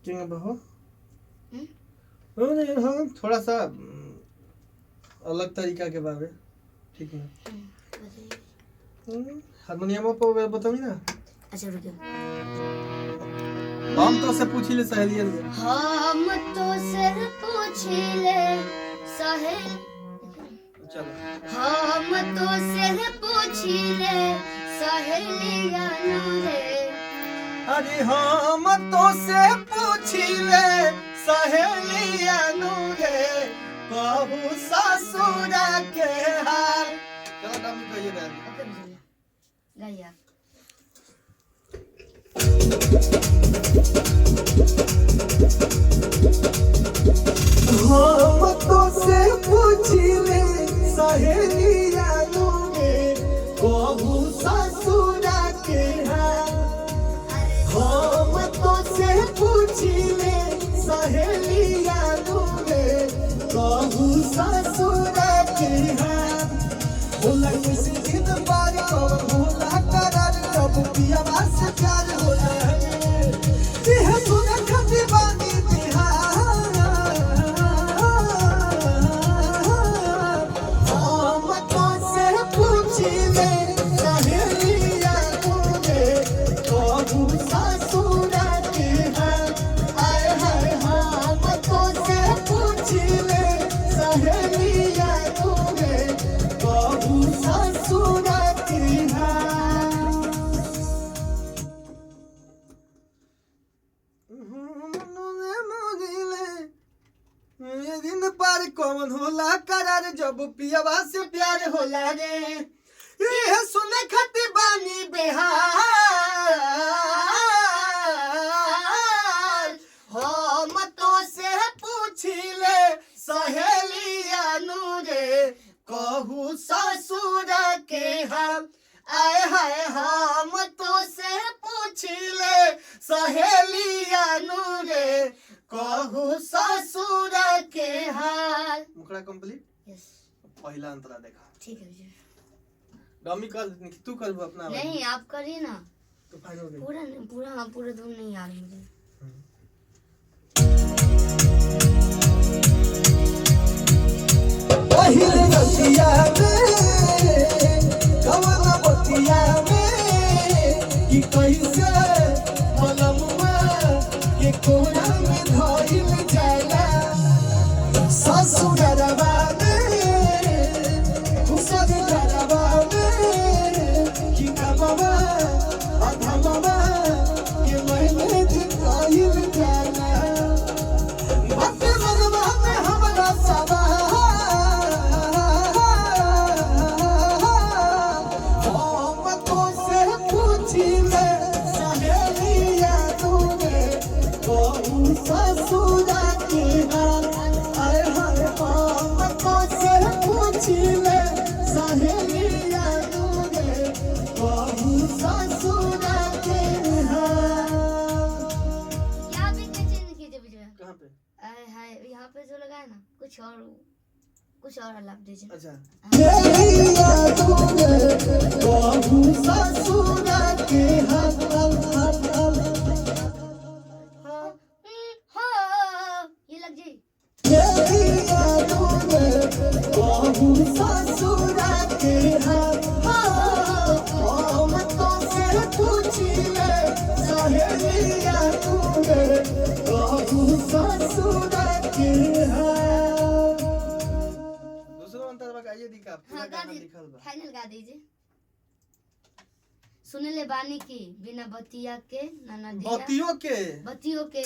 King बहो। हम्म? नहीं, हाँ थोड़ा सा अलग तरीका के बारे, ठीक है। बताइए। हारमोनियम पर बतावी ना। अच्छा रुकिए। हम तो से पूछी ले सहेलियन से। हम तो से पूछिले सहेल। चलो। हम तो से पूछिले सहेलिया रे। अरे हम तो से पूछी ले सहेलिया रे, कहू ससुरा के हाल। चलो डमी कहिए ना। ओके भैया, गाइए आप। हम तो से पूछी ले सहेलिया रे, कहू ससुरा के हाल। हम तो से पूछी ले सहेलिया रे, कहू ससुरा के हाल। होला किसी दिन बार कौन होला करार, जब पियावा से प्यार होला रे। एह सुन खातिर बानी बिहार। हम तो से पूछी ले सहेलिया रे, कहू ससुरा के हाल। आय हाय, हम तो से पूछी ले सहेलिया रे, कहू ससुरा के हाल। ये दिन पर कौन होला करार, जब पियावा से प्यार होला रे। ये सुने खातिर बानी बेहाल। हम तो से पूछी ले सहेलिया रे, कहू ससुरा के हाल। आय हाय, हम तो से पूछी ले सहेलिया रे, कहू ससुरा के हाल। मुखड़ा कंप्लीट। यस। पहला अंतरा देखा। ठीक है भैया। डमी कर, तू कर अपना आवाज। नहीं, आप करिए ना। तो फाइनल गई। पूरा नहीं, पूरा, हाँ, पूरा धुन नहीं आ रही मुझे। पहिले रतिया में कवन बतिया में कि कैसे मलमुआ के कोरा में धइल जाला, ससुरवा में ससुरवा में कि कमवा अधमवा के मैनेज कइल जाला। बाटे मनवा में हमरा सवाल। हम तो से पूछी ले सहेलिया रे, कहू ससुरा के हाल। आय हाय, हम तो से पूछी ले सहेलिया रे, कहू ससुरा के हाल। यहाँ पे क्या चेंज कीजिए बीच में। कहाँ पे? आय हाय, यहाँ पे जो लगाए ना, कुछ और, कुछ और अलाप दीजिए। अच्छा। कहू ससुरा के हाल हाल हाल हाल। हाँ हाँ, ये लग जाए। कहू ससुरा के हाल। हम तो से पूछी ले सहेलिया रे, कहू ससुरा के हाल। दूसरो अंतर बा गाइए दी का पूरा हाँ, गा गाना दी। लिखल बा। फाइनल गा दीजिए। सुन ले बानी की बिना बतिया के नाना दिया। बतियों के। बतियों के,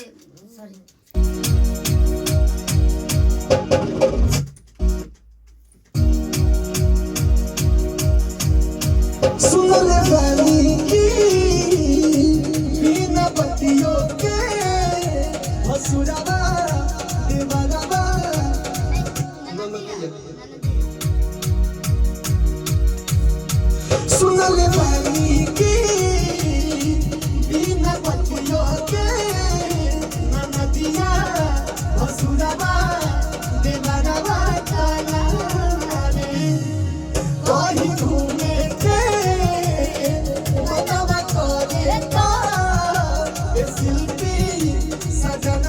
सॉरी। सुन ले बानी की बिना बतियों के हसुरावा देवरवा। नाना दिया, नाना दिया। सुन ले बानी की बिना बतियों के ननदिया हसुरावा देवरवा ताना रे, कहीं घूमे के मनवा करे का ए शिल्पी सजन।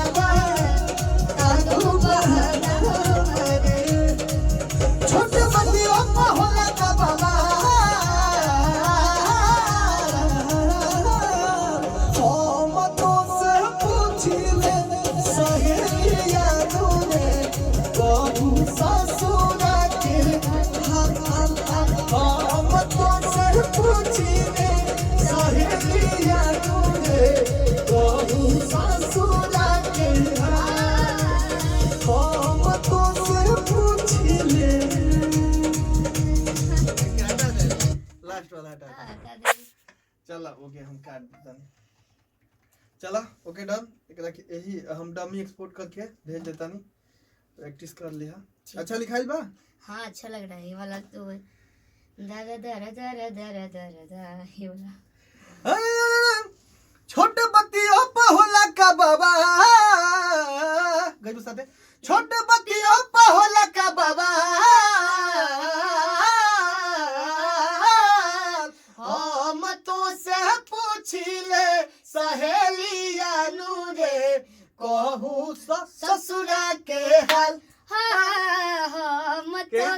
देतानी। चला ओके डन। एकरा के यही हम डमी एक्सपोर्ट करके भेज देतानी, प्रैक्टिस कर लिहा। अच्छा लिखाइल बा? हाँ, अच्छा लग रहा है ये वाला तो। दर दर दर दर दर दर, ये वाला। छोट बत्तियों पर होला का बाबा गई साथे। छोट बत्तियों पर होला का बाबा, हम तो से पूछिले सहेलिया नु रे, कहू ससुरा के हाल। हाँ, हम के? तो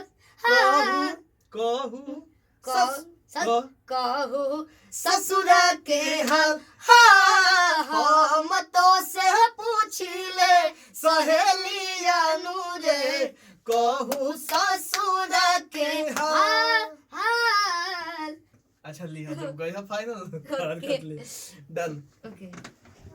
हाँ। कहू कहू कहू ससुरा के हाल। हाँ, हम तो से पूछिले सहेलिया नु रे, कहू ससुरा के हाल। हाल। अच्छा लिहा, जब गई फाइनल हरकत ले। डन। ओके।